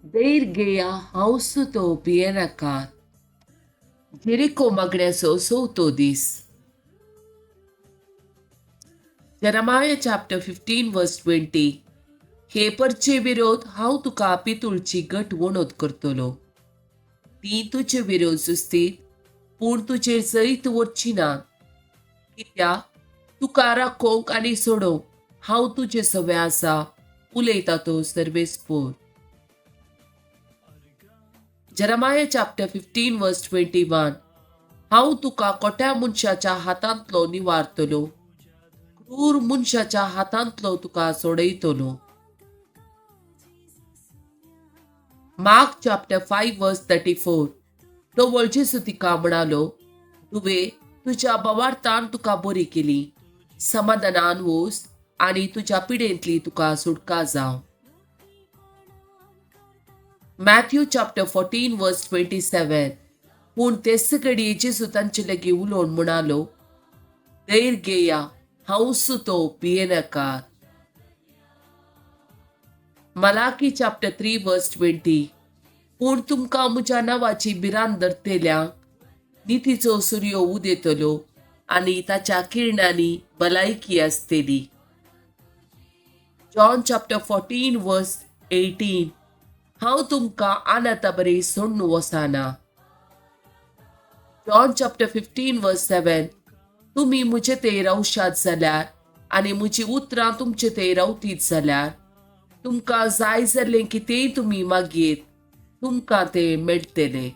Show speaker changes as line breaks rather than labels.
धैर घेया, हांव सुतो, भियेनाकात. जेरिको मागण्याचो चवथो दीस. Jeremiah chapter 15 verse 20. हे परचे विरोध हांव तुका पितूळची गट वणत करतलो. ती तुजे विरोध सुस्तीत, पूण तुजेर जैत वरची ना, कित्याक तुका राखोवंक आनी सोडोवंक हांव तुजे सवे आसा, उलयता तो सर्वेस्पोर. Jeremiah chapter 15 verse 21. हांव तुका कोट्या मनशाच्या हातांतलो निवारतलो, क्रूर मनशाच्या हातांतलो तुका सोडयतलो. Mark chapter 5 verse 34. तो जेजू तिका म्हणालो, तुवें तुज्या बवार्थान तुका बरी केली, समाधानान वोस आनी तुज्या पिडेंतली तुका सुटका जावं. Matthew chapter 14 verse 27. पूण तेच घडये जेजू तांचे लागीं उलोवन म्हणालो, धैर घेया, हांव सुतो, भियेनाकात. Malachi chapter 3 verse 20. पूण तुमकां म्हज्या नांवाची भिरांत धरतल्यांक नितीचो सुर्यो उदेतलो आनी ताच्या किरणांनी भलायकी आसतली. John chapter 14 verse 18. हांव तुमकां अनाथा बरी सोडून वचना. John chapter 15 verse 7. तुमी म्हजे ते रावशात जाल्यार आनी म्हजी उतरां तुमचे ते रावतीत जाल्यार तुमकां जाय जाल्लें कितेंय तुमी मागयेत, तुमकां तें मेळटलें.